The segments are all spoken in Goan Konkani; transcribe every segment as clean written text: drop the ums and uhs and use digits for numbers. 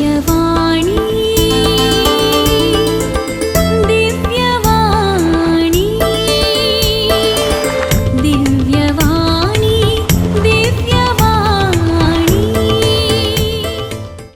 दिव्यवाणी, दिव्यवाणी, दिव्यवाणी, दिव्यवाणी.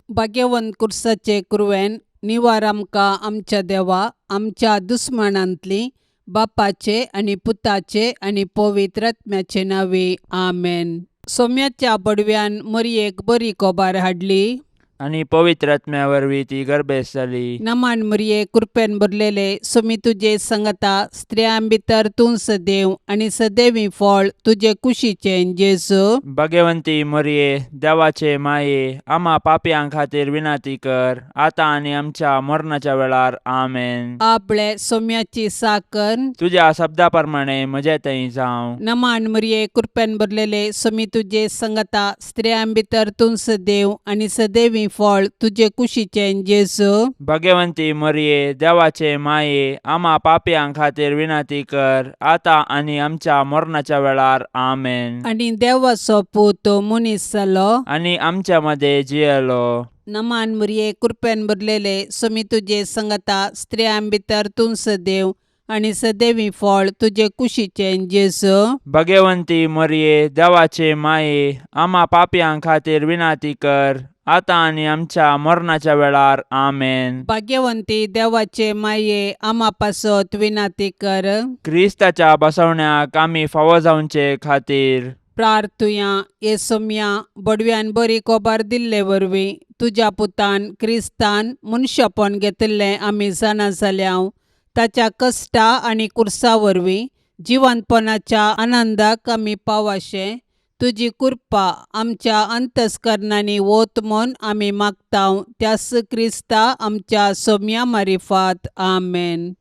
भाग्यवंत कुर्साचे कुरवेन निवार आमकां आमच्या देवा आमच्या दुस्मानांतली बापाचे आनी पुताचे आनी पवित्र आत्म्याचे नांवे आमेन. सोम्याच्या बडव्यान मरयेक बरी कोबार हाडली आनी पवित्र आत्म्या वरवीं ती गर्भेस्त जाली. नमान मरये, कृपेन भरलेले, सोमी तुजे संगता, स्त्रियां भितर तूं सदैव आनी सदैवी फळ तुजे कुशीचें जेजू. भगवंती मरये, देवाचे माये, आमा पापयां खातीर विनंती कर, आतां आनी आमच्या मरणाच्या वेळार. आमेन. आपले सोम्याची साकर. तुज्या शब्दा प्रमाणे म्हजे थंय जावं. नमान मरये, कृपेन भरलेले, सोमी तुजे संगता, स्त्रियां भितर तूं सदैव आनी सदैवी फळ तुजे कुशीचें जेजू. भगवंती मरये, देवाचे माये, आमा पापयां खातीर विनंती कर, आतां आनी आमच्या मरणाच्या वेळार. आमेन. आनी देवाचो पूत मनीस जालो आनी आमच्या मदें जियेलो. नमान मरये, कृपेन भरलेले, सोमी तुजे संगता, स्त्रियां भितर तूं सदैव आनी सदैवी फळ तुजे कुशीचें जेजू. भगवंती मरये, देवाचे माये, आमा पापयां खातीर विनंती कर, आतां आनी आमच्या मरणाच्या वेळार. आमेन. भाग्यवंती देवाचे माये, आमा पासत विनंती कर. क्रिस्ताच्या बसवण्याक आमी फावो जावचे खातीर प्रार्थुया. हे सोम्या, बडव्यान बरी कोबार दिल्ले वरवीं तुज्या पुतान क्रिस्तान मनशापण घेतिल्लें आमी जाणा जाल्या. ताच्या कश्टा आनी कुर्सा वरवीं जिवंतपणाच्या आनंदाक आमी पावाशें तुजी कृपा आमच्या अंतस्करणांनी वत म्हूण आमी मागता, त्यास क्रिस्ता आमच्या सोम्या मारिफात. आमेन.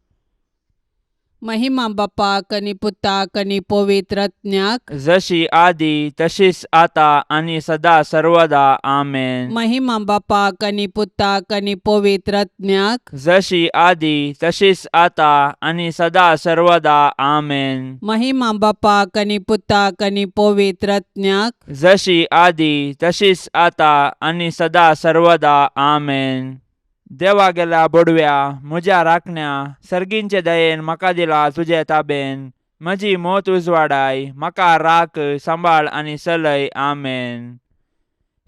महिमा बापाक आनी पुताक आनी पवित्र आत्म्याक. जशी आदी तशीच आता आनी सदा सर्वदा. आमेन. महिमा बापाक आनी पुताक आनी पवित्र आत्म्याक. जशी आदी तशीच आता आनी सदा सर्वदा. आमेन. महिमा बापाक आनी पुताक आनी पवित्र आत्म्याक. जशी आदी तशीच आता आनी सदा सर्वदा. आमेन. देवा गेल्या बोडव्या, म्हज्या राखण्या, सर्गींचे दयेन म्हाका दिला तुजे ताबेन. म्हजी मोत उजवाडाय, म्हाका राख, सांबाळ आनी चलय. आमेन.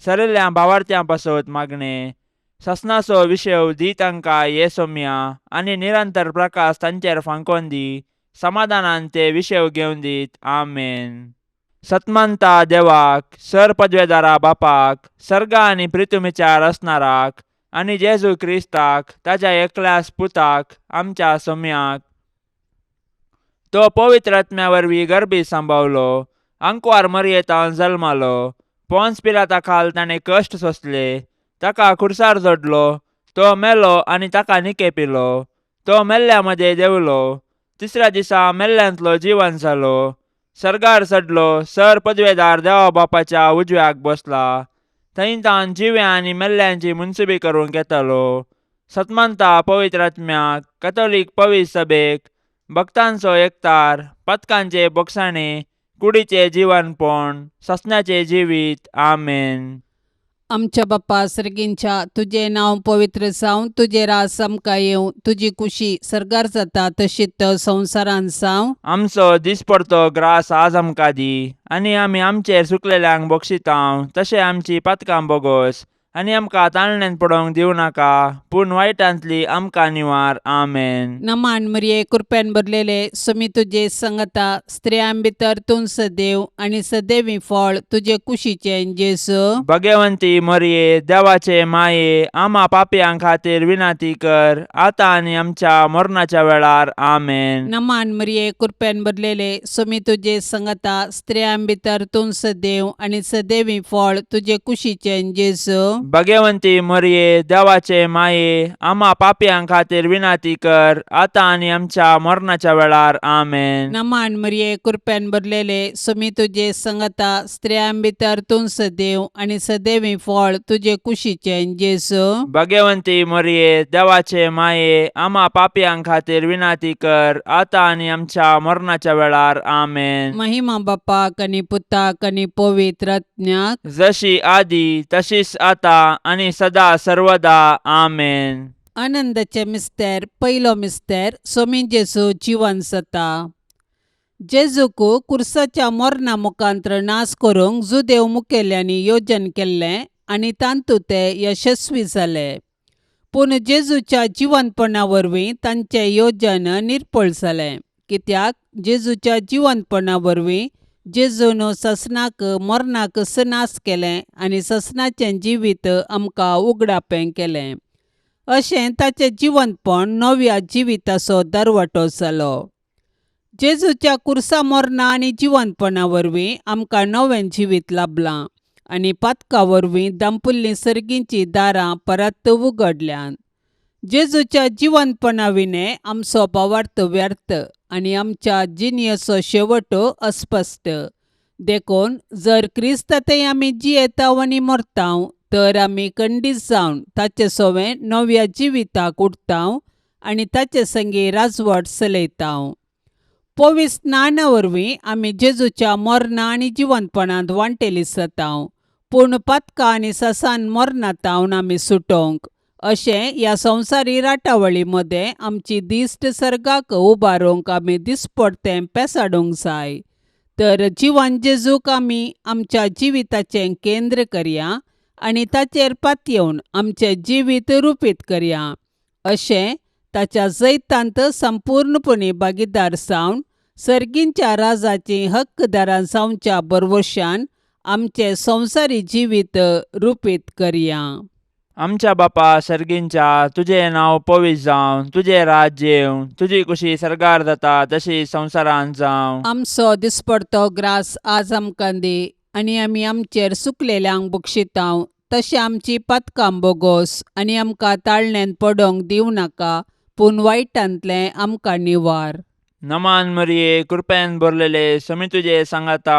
सरिल्ल्या भावार्थ्यां पासत मागणें. ससनाचो विशेव दी तांकां ये सोम्या आनी निरंतर प्रकाश तांचेर फांकोन दी. समाधानान ते विशेव घेवन दीत. आमेन. सतमंता देवाक, सर पदवेदारा बापाक, सर्गा आनी प्रितुमीच्या रचणाराक आनी जेजू क्रिस्ताक ताच्या एकल्याच पुताक, आमच्या सोम्याक, तो पवित्र आत्म्या वरवीं गर्भी सांबावलो, आंकवार मरयेतान जल्मालो, पोन्स पिलाता खाल ताणें कश्ट सोंसले, ताका खुर्सार जोडलो, तो मेलो आनी ताका निकेपिलो, तो मेल्ल्या मदें देंवलो, तिसऱ्या दिसा मेल्ल्यांतलो जिवन जालो, सर्गार चडलो, सर पदवेदार देवा बापाच्या उजव्याक बसला, थंय तावन जिव्या आनी मेल्ल्यांची मुनसुबी करूंक येतालो. सतमंता पवित्र आत्म्याक, कथोलीक पवित्र सभेक, भक्तांचो एकतार, पथकांचे बोगसाणे, कुडीचे जिवनपण, ससण्याचे जिवीत. आमेन. आमच्या बाप्पा सर्गींच्या, तुजें नांव पवित्र जावं, तुजें राज आमकां येवं, तुजी कुशी सर्गार जाता तशीच संवसारांत जावं. आमचो दिसपडतो ग्रास आज आमकां दी आनी आमी आमचेर चुकलेल्यांक बक्षितांव तशें आमची पातकां बोगोस आनी आमकां ताळण्यांत पडोवंक दिवं नाका, पूण वायटांतली आमकां निवार. आमेन. नमान मरिये, कृपेन भरलेले, सुमी तुजे संगता, स्त्रियां भितर तूं सदैव आनी सदैवी फळ तुजे कुशीचें जेजू. भगवंती मरिये, देवाचे माये, आमा पापयां खातीर विनंती कर, आतां आनी आमच्या मरणाच्या वेळार. आमेन. नमान मरिये, कृपेन भरलेले, सुमी तुजे संगता, स्त्रियां भितर तूं सदैव आनी सदैवी फळ तुजे कुशीचें जेजू. भगवंती मरिये, देवाचे माये, आमा पापयां खातीर विनंती कर, आतां आनी आमच्या मरणाच्या वेळार. आमेन. नमान मरिये, कृपेन भरलेले, सुमी तुजे संगता, स्त्रियां भितर तूं सदैव आनी सदैवी फळ तुजे कुशीचें जेजू. भगवंती मरिये, देवाचे माये, आमा पापयां खातीर विनंती कर, आतां आनी आमच्या मरणाच्या वेळार. आमेन. महिमा बापाक आनी पुताक आनी पवित्र आत्म्याक. जशी आदी तशीच आता आतां आनी सदा सर्वदा. आमेन. आनंदाचे मिस्तेर. पयलो मिस्तेर, सोमी जेजू जिवन जाता. जेजूक कुर्साच्या मरणा मुखांत्र नाश करूंक जुदेव मुखेल्यांनी योजन केल्लें आनी तातूंत ते यशस्वी जाले. पूण जेजूच्या जिवनपणा वरवीं तांचें योजन निर्फळ जालें, कित्याक जेजूच्या जिवनपणा वरवीं जेजून ससनाक मरणाक नाश केलें आनी ससनाचें जिवीत आमकां उगडापें केलें. अशें ताचें जिवनपण नव्या जिविताचो दरवटो जालो. जेजूच्या कुर्सा मरणा आनी जिवनपणा वरवीं आमकां नवें जिवीत लाबलां आनी पातका वरवीं दांपुल्लीं सर्गींचीं दारां परत उगडल्यांत. जेजूच्या जिवनपणा विणें आमचो भावार्थ व्यर्थ आनी आमच्या जिणेचो शेवट अस्पश्ट. देखून जर क्रिस्तांतय आमी जियेताव आनी मरताव तर आमी खंडीत जावन ताचे सवें नव्या जिविताक उठताव आनी ताचे संगी राजवट चलयताव. पवित्र स्नाना वरवीं आमी जेजूच्या मरणा आनी जिवनपणांत वांटेली जाताव. पूण पातकां आनी ससान मरणांत आमी सुटोवंक अशें ह्या संवसारी राटावळी मदें आमची दिश्ट सर्गाक उबारूंक आमी दिसपडतें पेसाडूंक जाय. तर जिवन जेजूक आमी आमच्या जिविताचें केंद्र करया आनी ताचेर पातयेवन आमचें जिवीत रुपीत करया. अशें ताच्या जैतांत संपूर्णपणी भागीदार जावन सर्गींच्या राजाचीं हक्कदारां जावच्या भरवशान आमचें संवसारी जिवीत रुपीत करया. आमच्या बापा सर्गींच्या, तुजें नांव पवित्र जावं, तुजें राज्य येवं, तुजी कुशी सर्गार जाता तशी संवसारांत जावं. आमचो दिसपडतो ग्रास आज आमकां दी आनी आमी आमचेर सुकलेल्यांक बक्षितांव तशें आमची पातकां बोगोस आनी आमकां ताळण्यांत पडोंक दिवं नाका, पूण वायटांतलें आमकां निवार. नमान मरिये, कृपेन भरलेले, समी तुजे सांगाता,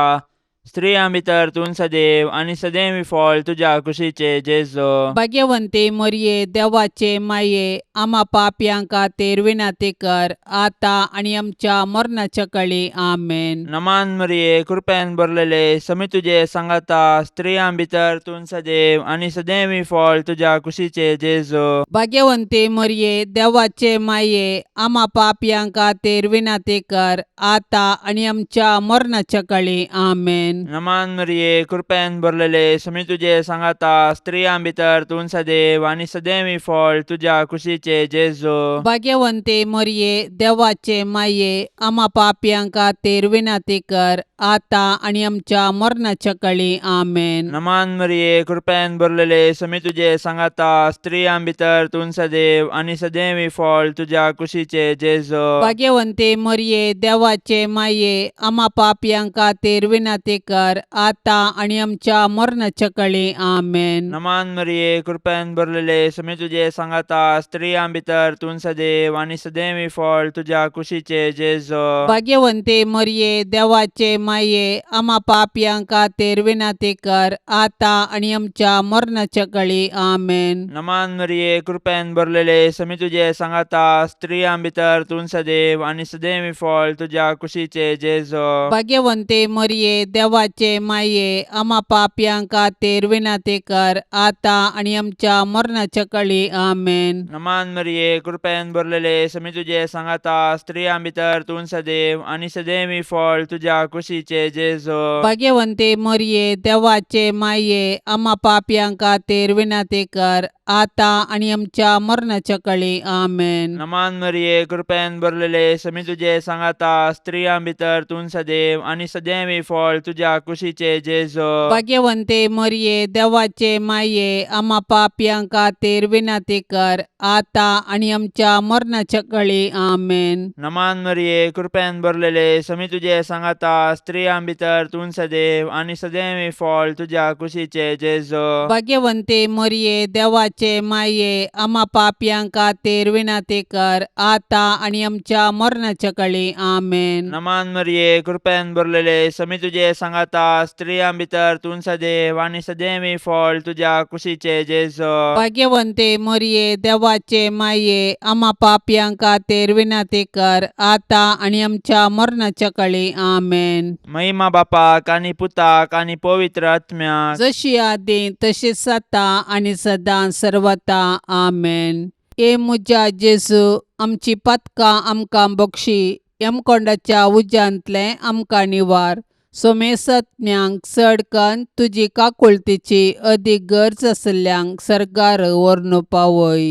स्त्रियां भितर तूं सदैव आनी सदैव फळ तुज्या कुशीचे जेजो. भाग्यवंती मरिये, देवाचे माये, आमा पापयां खातीर विनंती कर, आतां आनी आमच्या मरणाच्या कळी. आमेन. नमान मरिये, कृपेन भरलेले, समी तुजे सांगाता, स्त्रियां भितर तूं सदैव आनी सदैव फळ तुज्या कुशीचे जेजो. भाग्यवंती मरिये, देवाचे माये, आमा पापयां खातीर विनंती कर, आतां आनी आमच्या मरणाच्या कळी. आमेन. नमान मरिये, कृपेन भरलेले, समी तुजे सांगाता, स्त्रियां भितर तूं सदैव आनी सदैव फळ तुज्या कुशीचे जेजो. भाग्यवंती मरिये, देवाचे माये, आमा पापयां खातीर विनंती कर, आतां आनी आमच्या मरणाच्या कळी. आमेन. नमान मरिये, कृपेन भरलेले, समी तुजे सांगाता, स्त्रियां भितर तूं सदैव आनी सदैव फळ तुज्या कुशीचे जेजो. भाग्यवंती मरिये, देवाचे माये, आमा पापयां खातीर विनंती कर, आतां आनी आमच्या मरणाच्या कळी. आमेन. नमान मरिये, कृपेन भरलेले, समी तुजे सांगाता, स्त्रियां भितर तूं सदैव आनी सदैव फळ तुज्या कुशीचे जेजो. भाग्यवंती मरिये, देवाचे माये, आमा पापयां खातीर विनंती कर, आतां आनी आमच्या मरणाच्या कळी. आमेन. नमान मरिये, कृपेन भरलेले, समी तुजे सांगाता, स्त्रियां भितर तूं सदैव आनी सदैव फळ तुज्या कुशीचे जेजो. भाग्यवंती मरिये, देवाचे माये, आमा पापयां खातीर विनंती कर, आतां आनी आमच्या मरणाच्या कळी. आमेन. नमान मरिये, कृपेन भरलेले, समी तुजे सांगाता, स्त्रियां भितर तूं सदैव आनी सदैव फळ तुज्या कुशीचे जेजो. भाग्यवंती मरिये, देवाचे माये, आमा पापयां खातीर विनंती कर, आतां आनी आमच्या मरणाच्या कळी. आमेन. नमान मरिये, कृपेन भरलेले, समी तुजे सांगाता, स्त्रियां भितर तूं सदैव आनी सदैव फळ तुज्या कुशीचे जेजो. भाग्यवंती मरिये, देवाचे माये, आमा पापयां खातीर विनंती कर, आतां आनी आमच्या मरणाच्या कळी. आमेन. नमान मरिये, कृपेन भरलेले, समी तुजे सांगाता, स्त्रियां भितर तूं सदैव आनी सदैव फळ तुज्या कुशीचे जेजो. भाग्यवंती मरिये, देवाचे देवाचे माये आमा पापयां खातीर विनंती कर आतां आनी आमच्या मरणाच्या कळी. आमेन. नमान मरिये, कृपेन भरलेले, समी तुजे सांगाता, स्त्रियां भितर तूं सदैव आनी सदैवी फळ तुज्या कुशीचे जेजो. भाग्यवंते मरिये, देवाचे माये, आमा पापयां खातीर विनंती कर आतां आनी आमच्या मरणाच्या कळी. आमेन. महिमा बापाक आनी पुताक आनी पवित्र आत्म्याक. जशी आदी तशीच आतां आनी सदां सर्वता. आमेन. ए म्हज्या जेजू, आमची पातकां आमकां बक्षी, यमकोंडाच्या उज्यांतलें आमकां निवार, सोमेसत्म्यांक चड कन्न तुजी काकुळतीची अदीक गरज आशिल्ल्यांक सर्गार व्हरून पावय.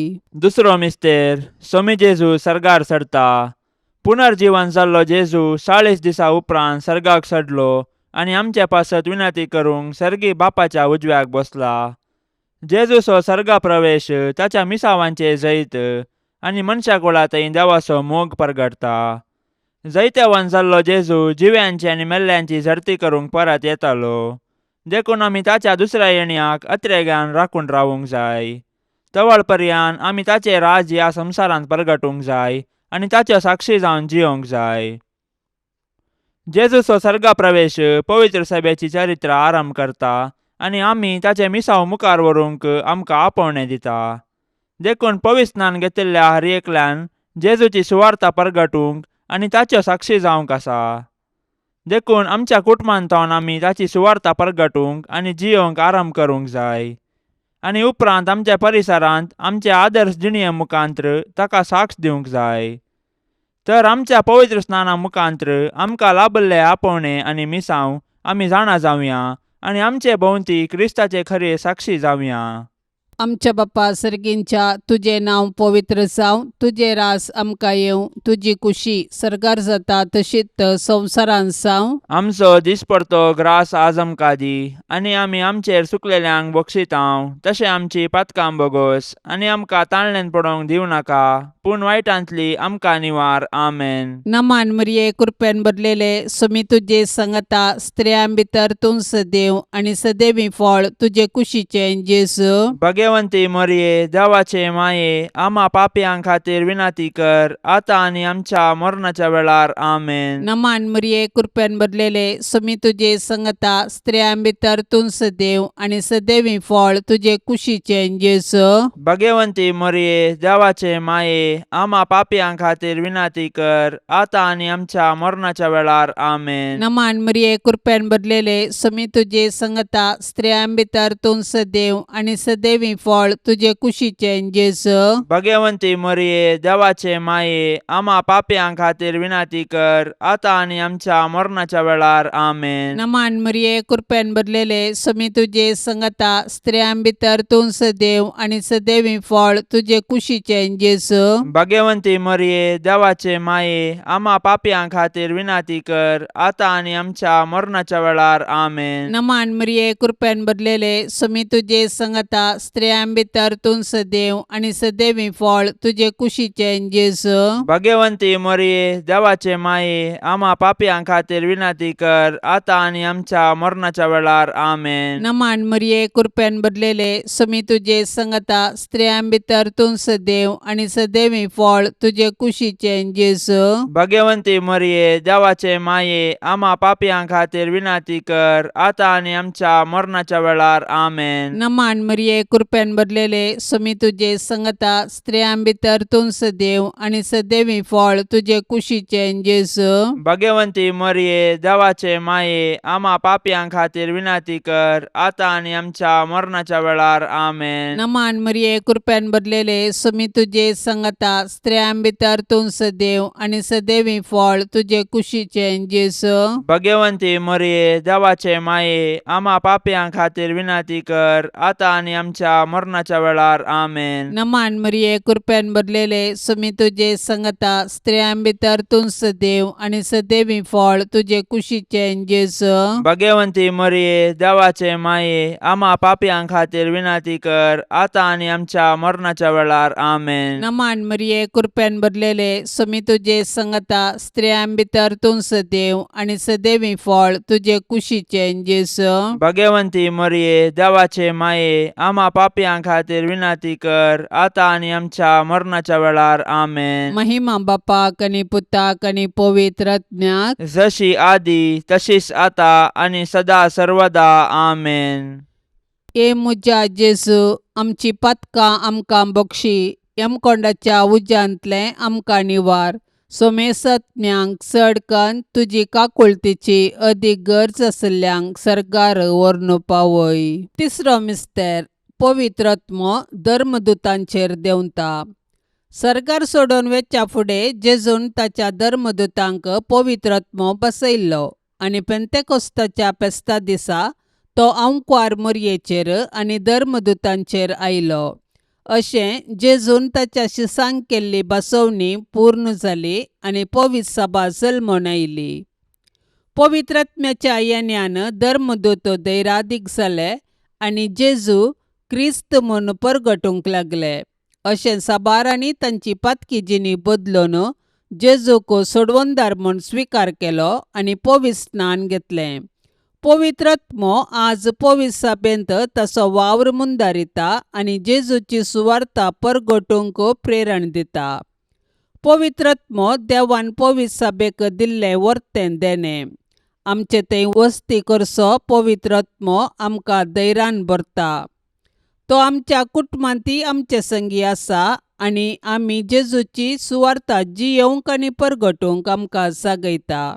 दुसरो मिस्तेर, सोमी जेजू सर्गार चडता. पुनर्जीवन जाल्लो जेजू 40 दिसा उपरांत सर्गाक चडलो आनी आमचे पासत विनंती करूंक सर्गी बापाच्या उजव्याक बसला. जेजूचो सर्गा प्रवेश ताच्या मिसावांचे जैत आनी मनशा कुळा थंय देवाचो मोग परगटता. जैतेवान जाल्लो जेजू जिव्यांची आनी मेल्ल्यांची झडती करूंक परत येतालो, देखून आमी ताच्या दुसऱ्या येण्याक अत्रेगान राखून रावूंक जाय. तवळ पर्यान आमी ताचें राज ह्या संवसारांत परगटूंक जाय आनी ताच्यो साक्षी जावन जियोंक जाय. जेजूचो सर्गा प्रवेश पवित्र सभेची चरित्र आरंभ करता आनी आमी ताचें मिसांव मुखार व्हरूंक आमकां आपोवणें दिता. देखून पवित्र स्नान घेतिल्ल्या हर एकल्यान जेजूची सुवार्ता परगटूंक आनी ताच्यो साक्षी जावंक आसा. देखून आमच्या कुटुंबांत आमी ताची सुवार्ता परगटूंक आनी जियोंक आरंभ करूंक जाय आनी उपरांत आमच्या परिसरांत आमचे आदर्श जिणये मुखांत्र ताका साक्ष दिवंक जाय. तर आमच्या पवित्र स्नाना मुखांत्र आमकां लाभल्ले आपोवणें आनी मिसांव आमी जाणा जावया आनी आमचे भोंवती क्रिस्ताचे खरे साक्षी जावया. आमच्या बापा सर्गींच्या, तुजें नांव पवित्र जावं, तुजें रास आमकां येवं, तुजी कुशी सर्गार जाता तशीच संवसारांत जावं. आमचो दिसपडतो ग्रास आज आमकां दी आनी आमी आमचेर सुकलेल्यांक बक्षितांव तशें आमची पातकां बोगोस आनी आमकां ताळणेन पडोवंक दिवं नाका, पूण वायटांतली आमकां निवार. आमेन. नमान मरिये, कृपेन भरलेले, सुमी तुजे संगता, स्त्रियां भितर तूं सदैव आनी सदैवी फळ तुजे कुशीचें जेजू. भगवंती मरिये, देवाचे माये, आमा पापयां खातीर विनंती कर आतां आनी आमच्या मरणाच्या वेळार. आमेन. नमान मरिये, कृपेन भरलेले, सुमी तुजे संगता, स्त्रियां भितर तूं सदैव आनी सदैवी फळ तुजे कुशीचें जेजू. भगवंती मरिये, देवाचे माये, आमा पापयां खातीर विनंती कर आतां आनी आमच्या मरणाच्या वेळार. आमेन. नमान मरिये, कृपेन भरलेले, सुमी तुजे संगता, स्त्रियां भितर तूं सदैव आनी सदैवी फळ तुजे कुशीचें जेजू. भगवंती मरिये, देवाचे माये, आमा पापयां खातीर विनंती कर आतां आनी आमच्या मरणाच्या वेळार. आमेन. नमान मरिये, कृपेन भरलेले, सुमी तुजे संगता, स्त्रियां भितर तूं सदैव आनी सदैवी फळ तुजे कुशीचें जेजू. भगवंती मरिये, देवाचे माये, आमा पापयां खातीर विनंती कर आतां आनी आमच्या मरणाच्या वेळार. आमेन. नमान मरिये, कृपेन भरलेले, सुमी तुजे संगता, स्त्रियां भितर तूं सदैव आनी सदैवी फळ तुजे कुशीचें जेजू. भगवंती मरिये, देवाचे माये, आमा पापयां खातीर विनंती कर आतां आनी आमच्या मरणाच्या वेळार. आमेन. नमान मरिये, कृपेन भरलेले, सुमी तुजे संगता, स्त्रियां भितर तूं सदैव आनी सदैवी फळ तुजे कुशीचें जेजू. भगवंती मरिये, देवाचे माये, आमा पापयां खातीर विनंती कर आतां आनी आमच्या मरणाच्या वेळार. आमेन. नमान मरिये, कृपेन भरलेले, सुमी तुजे संगता, स्त्रियां भितर तूं सदैव आनी सदैवी फळ तुजे कुशीचें जेजू. भगवंती मरिये, देवाचे माये, आमा पापयां खातीर विनंती कर आतां आनी आमच्या मरणाच्या वेळार. आमेन. नमान मरिये, कृपेन भरलेले, सुमी तुजे संगता, स्त्रियां भितर तूं सदैव आनी सदैवी फळ तुजे कुशीचें जेजू. भगवंती मरिये, देवाचे माये, आमा पापयां खातीर विनंती कर आतां आनी आमच्या मरणाच्या वेळार. आमेन. नमान मरिये, कृपेन भरलेले, सुमी तुजे संगता, स्त्रियां भितर तूं सदैव आनी सदैवी फळ तुजे कुशीचें जेजू. भगवंती मरिये, देवाचे माये, आमा पापयां खातीर विनंती कर आतां आनी आमच्या मरणाच्या वेळार. आमेन. नमान मरिये, कृपेन भरलेले, सुमी तुजे संगता, स्त्रियां भितर तूं सदैव आनी सदैवी फळ तुजे कुशीचें जेजू. भगवंती मरिये, देवाचे माये, आमा पापयां पापयां खातीर विनंती कर आतां आनी आमच्या मरणाच्या वेळार. आमेन. महिमा बापाक आनी पुताक आनी पवित्र आत्म्याक. जशी आदी तशीच आता आनी सदा सर्वदा. आमेन. ए म्हज्या जेजू, आमची पातकां आमकां बक्षी, यमकोंडाच्या उज्यांतलें आमकां निवार, सोमेसत्म्यांक चड कन्न तुजी काकुळतीची अदीक गरज आशिल्ल्यांक सर्गार व्हरून पावय. तिसरो मिस्तेर, पवित्र आत्मो धर्मदुतांचेर देंवता. सर्गार सोडून वेच्या फुडें जेजून ताच्या धर्मदुतांक पवित्र आत्मो बसयल्लो आनी पेंतेकोस्ताच्या फेस्ता दिसा तो आंकवार मोरयेचेर आनी धर्मदुतांचेर आयलो. अशें जेजून ताच्या शिसांक केल्ली बसवणी पूर्ण जाली आनी पवित्र सभा जल्मून आयली. पवित्र आत्म्याच्या येण्यान धर्मदूत धैरादीक जाले आनी जेजू क्रिस्त म्हूण परगटूंक लागले. अशें साबारांनी तांची पातकी जिणी बदलून जेजूक सोडवणदार म्हूण स्विकार केलो आनी पवित्र स्नान घेतलें. पवित्र आत्मो आज पवित्र सभेंत ताचो वावर मुंदारिता आनी जेजूची सुवार्ता परगटूंक प्रेरण दिता. पवित्र आत्मो देवान पवित्र सभेक दिल्लें वर्तें देणें. आमचे थंय वस्ती करचो पवित्र आत्मो आमकां धैर्यान भरता. तो आमच्या कुटुंबांतय आमचे संगी आसा आनी आमी जेजूची सुवार्ता जियेवंक आनी परगटूंक आमकां जागयता.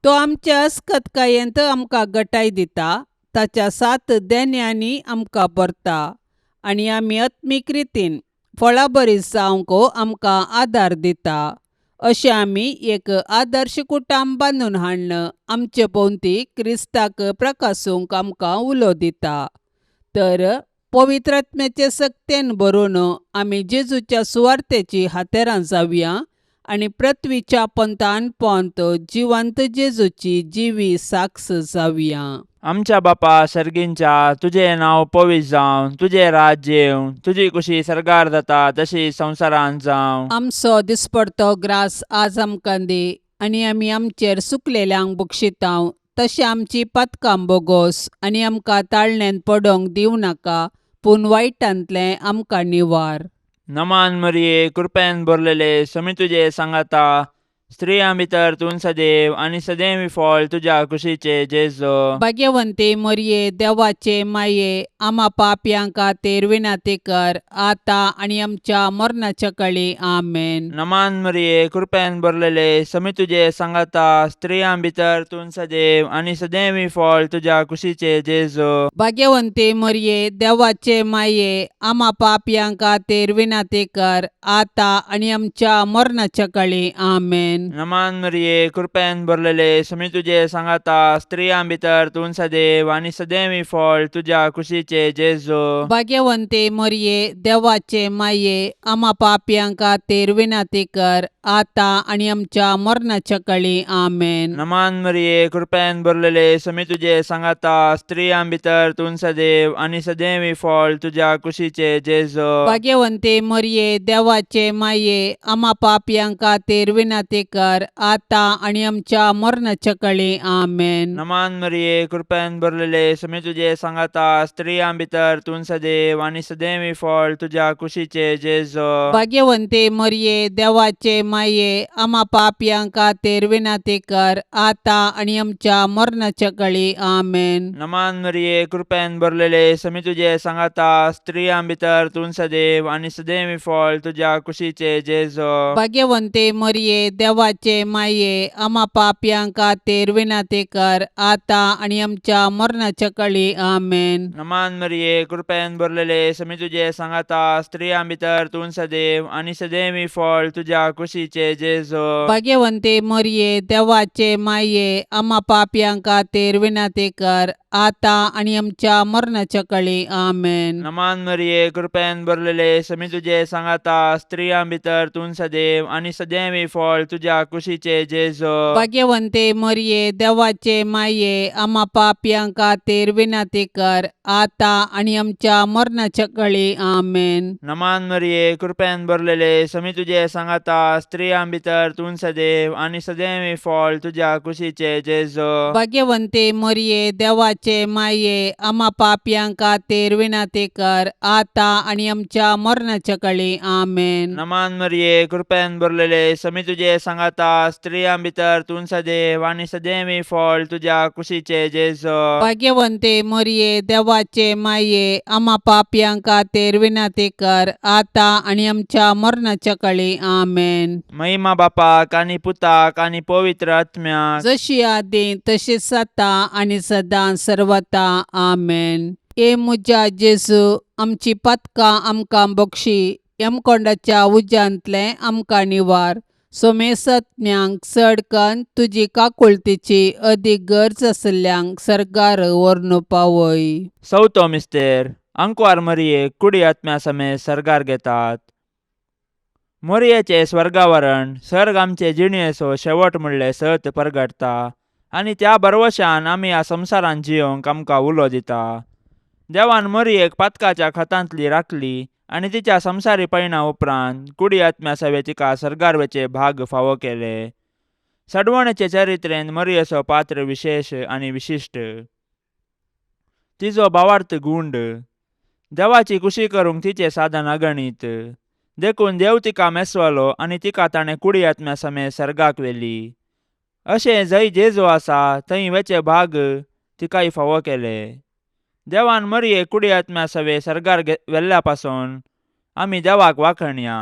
तो आमच्या अस्कतकायेंत आमकां गटाय दिता, ताच्या सात देण्यांनी आमकां भरता आनी आमी आत्मीक रितीन फळाबरी जावंक आमकां आदार दिता. अशें आमी एक आदर्श कुटुंब बांदून हाडून आमचे भोंवती क्रिस्ताक प्रकासूंक आमकां उलो दिता. तर पवित्र आत्म्याचे सक्तेन भरून आमी जेजूच्या सुवार्तेची हातेरां जावया आनी पृथ्वीच्या पंथान पोंत जिवंत जेजूची जिवी साक्ष जावया. आमच्या बापा सर्गींच्या, तुजें नांव पवित्र जावं, तुजें राज्य येवं, तुजी कुशी सर्गार जाता तशी संवसारांत जावं. आमचो दिसपडतो ग्रास आज आमकां दी आनी आमी आमचेर सुकलेल्यांक बक्षितांव तशें आमची पातकां बोगोस आनी आमकां ताळण्यांत पडोंक दिवं नाका, पूण वायटांतलें आमकां निवार. नमान मरिये, कृपेन भरलेले, समी तुजे सांगाता, स्त्रियां भितर तूं सदैव आनी सदैव फळ तुज्या कुशीचे जेजू. भाग्यवंती मरिये, देवाचे माये, आमा पापयां खातीर विनंती कर आतां आनी आमच्या मरणाच्या कळी. आमेन. नमान मरिये, कृपेन भरलेले, समी तुजे सांगाता, स्त्रियां भितर तूं सदैव आनी सदैव फळ तुज्या कुशीचे जेजू. भाग्यवंती मरिये, देवाचे माये, आमा पापयां खातीर विनंती कर आतां आनी आमच्या मरणाच्या कळी. आमेन. नमान मरिये, कृपेन भरलेले, समी तुजे सांगाता, स्त्रियां भितर तूं सदैव आनी सदैव फळ तुज्या कुशीचे जेजू. भाग्यवंती मरिये, देवाचे माये, आमा पापयां खातीर विनंती कर आतां आनी आमच्या मरणाच्या कळी. आमेन. नमान मरिये, कृपेन भरलेले, समी तुजे सांगाता, स्त्रियां भितर तूं सदैव आनी सदैव फळ तुज्या कुशीचे जेजू. भाग्यवंती मरिये, देवाचे माये, आमा पापयां खातीर विनंती कर आतां आनी आमच्या मरणाच्या कळी. आमेन. नमान मरिये, कृपेन भरलेले, समी तुजे सांगाता, स्त्रियां भितर तूं सदैव आनी सदैव फळ तुज्या कुशीचे जेजू. भाग्यवंती मरिये, देवाचे माये, आमा पापयां खातीर विनंती कर आतां आनी आमच्या मरणाच्या कळी. आमेन. नमान मरिये, कृपेन भरलेले, समी तुजे सांगाता, स्त्रियां भितर तूं सदैव आनी सदैव फळ तुज्या कुशीचे जेजू. भाग्यवंती मरिये, देवाचे माये, आमा पापयां खातीर विनंती कर आतां आनी आमच्या मरणाच्या कळी. आमेन. नमान मरिये, कृपेन भरलेले, समी तुजे सांगाता, स्त्रियां भितर तूं सदैव आनी सदैव फळ तुज्या कुशीचे जेजू. भाग्यवंती मरिये, देवाचे माये, आमा पापयां खातीर विनंती कर आतां आनी आमच्या मरणाच्या कळी. आमेन. नमान मरिये, कृपेन भरलेले, समी तुजे सांगाता, स्त्रियां भितर तूं सदैव आनी सदैव फळ तुज्या तुज्या कुशीचे जेजो. भाग्यवंते मरिये, देवाचे माये, आमा पापयां खातीर विनंती कर, आतां आनी आमच्या मरणाच्या कळी. आमेन. नमान मरिये, कृपेन भरलेले, समी तुजे सांगाता, स्त्रियां भितर तूं सदैव आनी सदैव फळ तुज्या कुशीचे जेजो. भाग्यवंते मरिये, देवाचे माये, आमा पापयां खातीर विनंती कर, आतां आनी आमच्या मरणाच्या कळी. आमेन. नमान मरिये, कृपेन भरलेले, समी तुजे सांगाता, स्त्रियां भितर तूं सदैव आनी सदैव फळ तुज्या कुशीचे जेजो. भाग्यवंते मरिये, देवाचे माये, आमा पापयां खातीर विनंती कर, आतां आनी आमच्या मरणाच्या कळी. आमेन. महिमा बापाक आनी पुताक आनी पवित्र आत्म्याक. जशी आदी तशीच आतां आनी सदां सर्वता. आमेन. हे म्हज्या जेजू, आमची पातकां आमकां बक्षी, यमकोंडाच्या उज्यांतलें आमकां निवार, सोमेसत्म्यांक चड कन्न तुजी काकुळतीची अदीक गरज आशिल्ल्यांक सर्गार व्हरून पावय. चवथो मिस्तेर. आंकवार मरियेक कुडी आत्म्या समेत सर्गार घेतात. मोरयेचें स्वर्गावरण सर्ग आमचे जिणेचो शेवट म्हणलें सत परगटता आनी त्या भरवशान आमी ह्या संवसारांत जियोंक आमकां उलो दिता. देवान मोरयेक पातकाच्या खतांतली राखली आनी तिच्या संवसारी पयणा उपरांत कुडी आत्म्या सवे तिका सर्गार वचे भाग फावो केले. सडवणेचे चरित्रेन मोरयेचो पात्र विशेश आनी विशिश्ट. तिजो भावार्थ गुंड. देवाची कुशी करूंक तिचें साधन अगणीत. देखून देव तिका मेसवलो आनी तिका ताणें कुडी आत्म्या समेत सर्गाक व्हेली. अशें जंय जेजू आसा थंय वेचे भाग तिकाय फावो केले. देवान मरियेक कुडी आत्म्या सवे सर्गार व्हेल्ल्या पासून आमी देवाक वाखणया.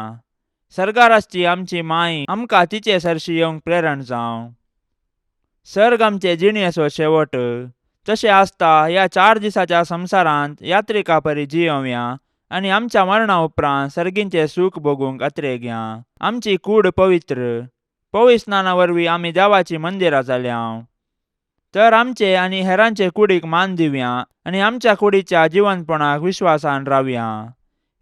सर्गार आसची आमची माय आमकां तिचे सरशी येवंक प्रेरण जावं. सर्ग आमचे जिणेचो शेवट. तशें आसता ह्या 4 दिसाच्या संवसारांत यात्रिका परी जियोवया आनी आमच्या मरणा उपरांत सर्गींचें सूख भोगूंक अत्रेगया. आमची कूड पवित्र. पवित्र स्नाना वरवीं आमी देवाचीं मंदिरां जाल्या. तर आमचे आनी हेरांचे कुडीक मान दिवया आनी आमच्या कुडीच्या जिवनपणाक विश्वासान रावया.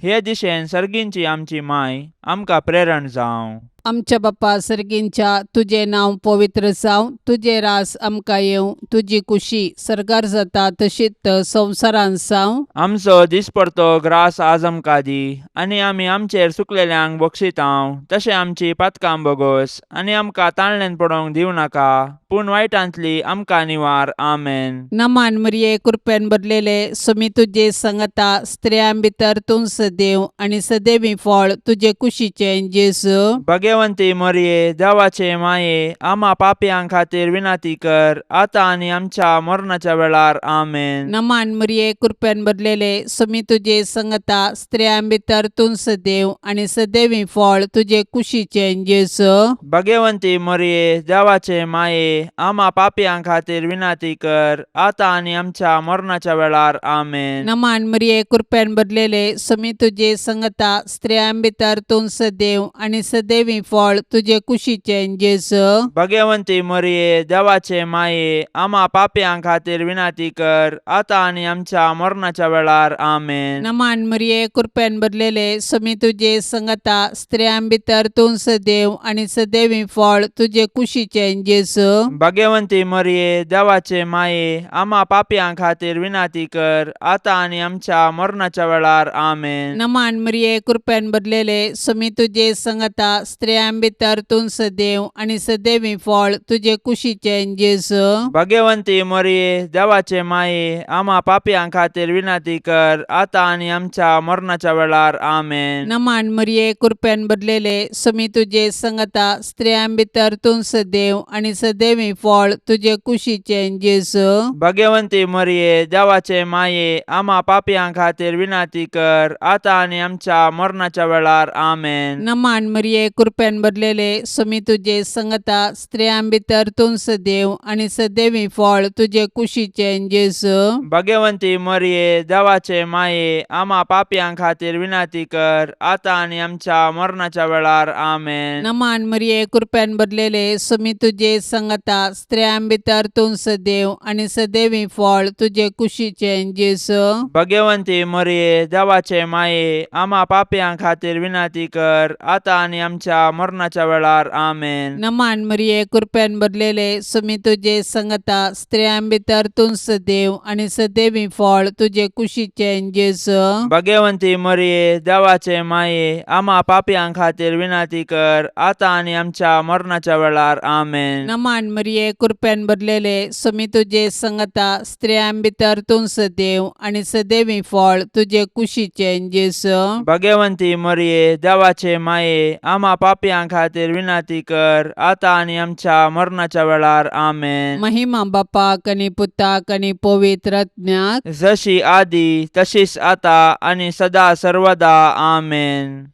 हे दिशेन सर्गींची आमची माय आमकां प्रेरण जावं. आमच्या बापा सर्गींच्या, तुजें नांव पवित्र जावं, तुजें रास आमकां येवं, तुजी कुशी सर्गार जाता तशीच संवसारांत जावं. आमचो दिसपडतो ग्रास आज आमकां दी आनी आमी आमचेर चुकलेल्यांक बक्षितांव तशें आमची पातकां बोगोस आनी आमकां ताणल्यान पडोवंक दिवं नाका, पूण वायटांतली आमकां निवार. आमेन. नमान मरिये, कृपेन भरलेले, सुमी तुजे संगता, स्त्रियां भितर तूं सदैव आनी सदैवी फळ तुजे कुशीचें जेजू. भगवंती मरिये, देवाचे माये, आमा पापयां खातीर विनंती कर, आतां आनी आमच्या मरणाच्या वेळार. आमेन. नमान मरिये, कृपेन भरलेले, सुमी तुजे संगता, स्त्रियां भितर तूं सदैव आनी सदैवी फळ तुजे कुशीचें जेजू. भगवंती मरिये, देवाचे माये, आमा पापयां खातीर विनंती कर, आतां आनी आमच्या मरणाच्या वेळार. आमेन. नमान मरिये, कृपेन भरलेले, सुमी तुजे संगता, स्त्रियां भितर तूं सदैव आनी सदैवी फळ तुजे कुशीचें जेजू. भगवंती मरिये, देवाचे माये, आमा पापयां खातीर विनंती कर, आतां आनी आमच्या मरणाच्या वेळार. आमेन. नमान मरिये, कृपेन भरलेले, सुमी तुजे संगता, स्त्रियां भितर तूं सदैव आनी सदैवी फळ तुजे कुशीचें जेजू. भगवंती मरिये, देवाचे माये, आमा पापयां खातीर विनंती कर, आतां आनी आमच्या मरणाच्या वेळार. आमेन. नमान मरिये, कृपेन भरलेले, सुमी तुजे संगता, स्त्रियां भितर तूं सदैव आनी सदैवी फळ तुजे कुशीचें जेजू. भगवंती मरिये, देवाचे माये, आमा पापयां खातीर विनंती कर, आतां आनी आमच्या मरणाच्या वेळार. आमेन. नमान मरिये, कृपेन भरलेले, सुमी तुजे संगता, स्त्रियां भितर तूं सदैव आनी सदैवी फळ तुजे कुशीचें जेजू. भगवंती मरिये, देवाचे माये, आमा पापयां खातीर विनंती कर, आतां आनी आमच्या मरणाच्या वेळार. आमेन. नमान मरिये, कृपेन भरलेले, सुमी तुजे संगता, स्त्रियां भितर तूं सदैव आनी सदैवी फळ तुजे कुशीचें जेजू. भगवंती मरिये, देवाचे माये, आमा पापयां खातीर विनंती कर, आतां आनी आमच्या मरणाच्या वेळार. आमेन. नमान मरिये, कृपेन भरलेले, सुमी तुजे संगता, स्त्रियां भितर तूं सदैव आनी सदैवी फळ तुजे कुशीचें जेजू. भगवंती मरिये, देवाचे माये, आमा पापयां खातीर विनंती कर, आतां आनी आमच्या आमच्या मरणाच्या वेळार. आमेन. नमान मरिये, कृपेन भरलेले, सुमी तुजे संगता, स्त्रियां भितर तूं सदैव आनी सदैवी फळ तुजे कुशीचें जेजू. भगवंती मरिये, देवाचे माये, आमा पापयां खातीर विनंती कर, आतां आनी आमच्या मरणाच्या वेळार. आमेन. नमान मरिये, कृपेन भरलेले, सुमी तुजे संगता, स्त्रियां भितर तूं सदैव आनी सदैवी फळ तुजे कुशीचें जेजू. भगवंती मरिये, देवाचे माये, आमा पापयां खातीर विनंती कर, आतां आनी आमच्या मरणाच्या वेळार. आमेन. महिमा बापाक आनी पुताक आनी पवित्र आत्म्याक. जशी आदी तशीच आता आनी सदा सर्वदा. आमेन.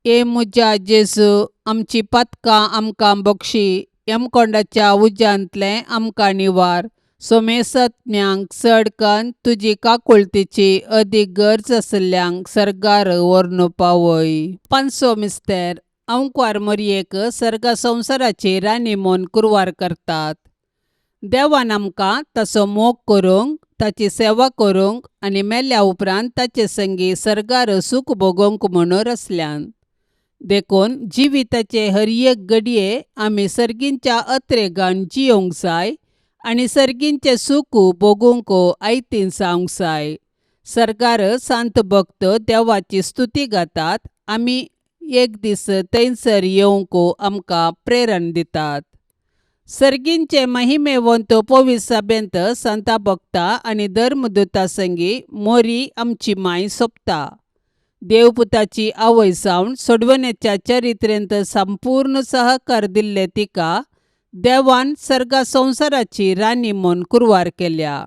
ए म्हज्या जेजू, आमची पातकां आमकां बक्षी, यमकोंडाच्या उज्यांतलें आमकां निवार, सोमेसत्म्यांक चड कन्न तुजी काकुळतीची अदीक गरज आशिल्ल्यांक सर्गार व्हरून पावय. पांचसो मिस्तेर. अंकवार मोरयेक सर्गा संवसाराची राणी म्हूण कुरवार करतात. देवान आमकां ताचो मोग करूंक, ताची सेवा करूंक आनी मेल्या उपरांत ताचे संगी सर्गार सूख भोगोवंक म्हणून रचल्यान. देखून जिविताचे हर एक घडये आमी सर्गींच्या अत्रेगान जियोंक जाय आनी सर्गींचें सूख भोगूंक आयतीन जावंक जाय. सर्गार सांत भक्त देवाची स्तुती गातात, आमी एक दीस थंयसर येवंक आमकां प्रेरण दितात. सर्गींचे महिमेवंत पवित्र सभेंत संता भक्ता आनी धर्मदूता संगी मोरी आमची माय सोंपता. देवपुताची आवय जावन सोडवण्याच्या चरित्रेंत संपूर्ण सहकार दिल्ले तिका देवान सर्गा संवसाराची राणी म्हूण कुरवार केल्या.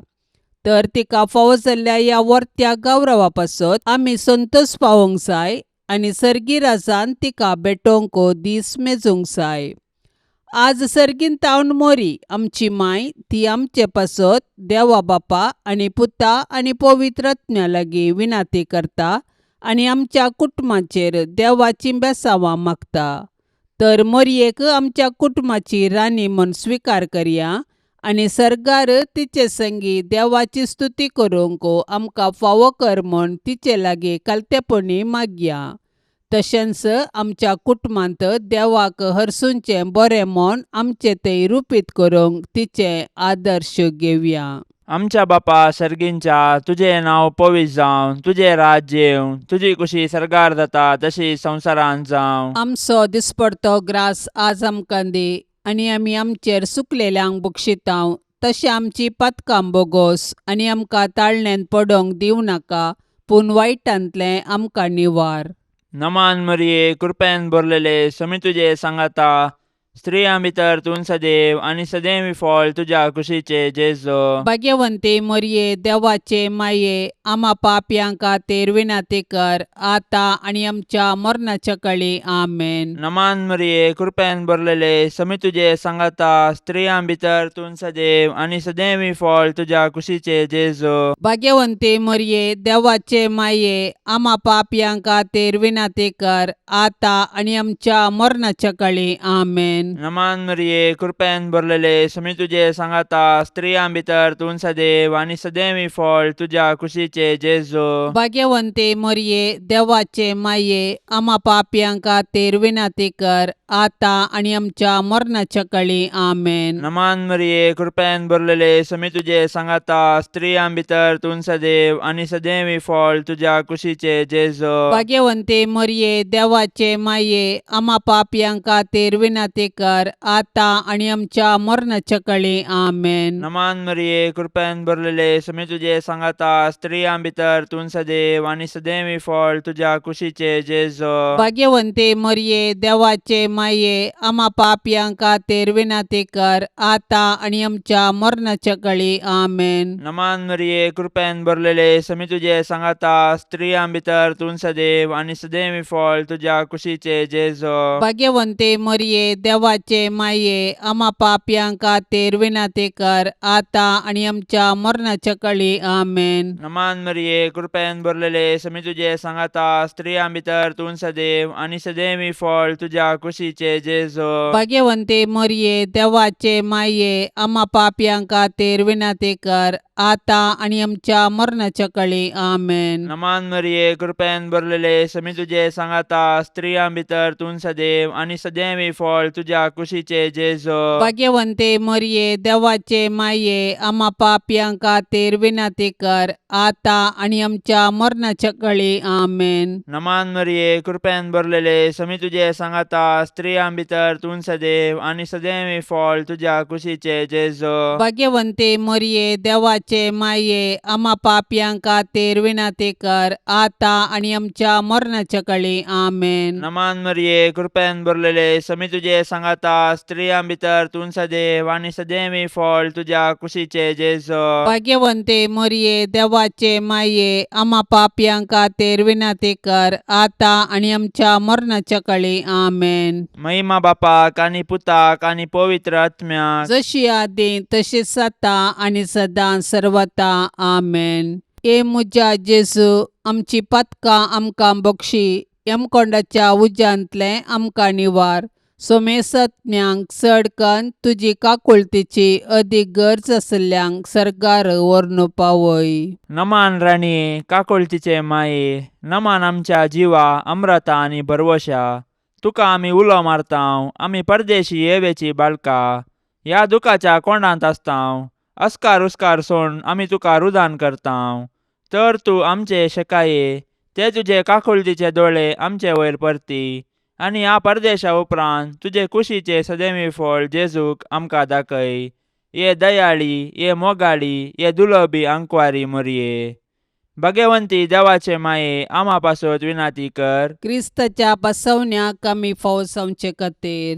तर तिका फावो जाल्ल्या ह्या वर्त्या गौरवा पासत आमी संतोश पावोवंक जाय आनी सर्गी राजान तिका भेटोवंक दीस मेजूंक जाय. आज सर्गीन तावन मोरी आमची माय ती आमचे पासत देवा बापा आनी पुता आनी पवित्र आत्म्या लागीं विनाती करता आनी आमच्या कुटुंबाचेर देवाची बेसांवां मागता. तर मोरयेक आमच्या कुटुंबाची राणी म्हूण स्विकार करया आनी सर्गार तिचे संगी देवाची स्तुती करूंक आमकां फावो कर म्हूण तिचे लागीं कालतेपणी मागया. तशेंच आमच्या कुटुंबांत देवाक हरसूंचें बरें म्हूण आमचें तें रुपीत करूंक तिचें आदर्श घेवया. आमच्या बापा सर्गींच्या, तुजें नांव पवित्र जावं, तुजें राज्य येवं, तुजी कुशी सर्गार जाता तशी संवसारांत जावं. आमचो दिसपडतो ग्रास आज आमकां दी आनी आमी आमचेर सुकलेल्यांक बक्षितांव तशें आमची पातकां बोगोस आनी आमकां ताळण्यांत पडोवंक दिवं नाका, पूण वायटांतलें आमकां निवार. नमान मरिये, कृपेन भरलेले, समी तुजे सांगाता, स्त्रियां भितर तूं सदैव आनी सदैव फळ तुज्या कुशीचे जेजो. भाग्यवंती मोरये, देवाचे माये, आमा पापयां खातीर विनंती कर, आतां आनी आमच्या मरणाच्या कळी. आमेन. नमान मरिये, कृपेन भरलेले, समी तुजे सांगाता, स्त्रियां भितर तूं सदैव आनी सदैव फळ तुज्या कुशीचे जेजो. भाग्यवंती मोरये, देवाचे माये, आमा पापयां खातीर विनंती कर, आतां आनी आमच्या मरणाच्या कळी. आमेन. नमान मरिये, कृपेन भरलेले, समी तुजे सांगाता, स्त्रियां भितर तूं सदैव आनी सदैव फळ तुज्या कुशीचे जेजो. भाग्यवंती मोरये, देवाचे माये, आमा पापयां खातीर विनंती कर, आतां आनी आमच्या मरणाच्या कळी. आमेन. नमान मरिये, कृपेन भरलेले, समी तुजे सांगाता, स्त्रियां भितर तूं सदैव आनी सदैव फळ तुज्या कुशीचे जेजो. भाग्यवंती मोरये, देवाचे माये, आमा पापयां खातीर विनंती कर, आतां आनी आमच्या मरणाच्या कळी. आमेन. नमान मरिये, कृपेन भरलेले, समी तुजे सांगाता, स्त्रियां भितर तूं सदैव आनी सदैव फळ तुज्या कुशीचे जेजो. भाग्यवंती मोरये, देवाचे माये, आमा पापयां खातीर विनंती कर, आतां आनी आमच्या मरणाच्या कळी. आमेन. नमान मरिये, कृपेन भरलेले, समी तुजे सांगाता, स्त्रियां भितर तूं सदैव आनी सदैव फळ तुज्या कुशीचे जेजो. भाग्यवंती मोरये, देवाचे माये, आमा पापयां खातीर विनंती कर, आतां आनी आमच्या मरणाच्या कळी. आमेन. नमान मरिये, कृपेन भरलेले, समी तुजे सांगाता, स्त्रियां भितर तूं सदैव आनी सदैव फळ तुज्या कुशीचे जेजो. भाग्यवंती मोरये, देवाचे माये, आमा पापयां खातीर विनंती कर, आतां आनी आमच्या मरणाच्या कळी. आमेन. नमान मरिये, कृपेन भरलेले, समी तुजे सांगाता, स्त्रियां भितर तूं सदैव आनी सदैवी फळ तुज्या कुशीचे जेजो. भाग्यवंते मरिये, देवाचे माये, आमा पापयां खातीर विनंती कर, आतां आनी आमच्या मरणाच्या कळी. आमेन. नमान मरिये, कृपेन भरलेले, समी तुजे सांगाता, स्त्रियां भितर तूं सदैव आनी सदैवी फळ तुज्या कुशीचे जेजो. भाग्यवंते मरिये, देवाचे माये, आमा पापयां खातीर विनंती कर, आतां आनी आमच्या मरणाच्या कळी. आमेन. नमान मरिये, कृपेन भरलेले, समी तुजे सांगाता, स्त्रियां भितर तूं सदैव आनी सदैवी फळ तुज्या कुशीचे जेजो. भाग्यवंते मरिये, देवाचे माये, आमा पापयां खातीर विनंती कर, आतां आनी आमच्या मरणाच्या कळी. आमेन. महिमा बापाक आनी पुताक आनी पवित्र आत्म्याक, जशी आदी तशीच आतां आनी सदां सर्वता. आमेन. ए म्हज्या जेजू, आमची पातकां आमकां बक्षी, यमकोंडाच्या उज्यांतलें आमकां निवार, सोमेसज्ञांक चड कन्न तुजी काकुळतीची अदीक गरज आशिल्ल्यांक सर्गार व्हरून पावय. नमान राणये, काकुळतीचे माये, नमान आमच्या जिवा अम्रता आनी भरवशा, तुका आमी उलो मारतांव, आमी परदेशी येवेची बाळका, ह्या दुखाच्या कोंडांत आसतांव, अस्कार उस्कार सोड आमी तुका रुदान करतांव, तर तूं आमचे शेकाये ते तुजे काकुळतीचे दोळे आमचे वयर परती आनी ह्या परदेशा उपरांत तुजे कुशीचे सदैवी फळ जेजूक आमकां दाखय. ये दयाळी, ये मोगाळी, ये दुलबी आंकवारी मोरये, भगवंती देवाचे माये, आमा पासत विनाती कर. क्रिस्ताच्या बसवण्याक आमी फावो जावचे खातीर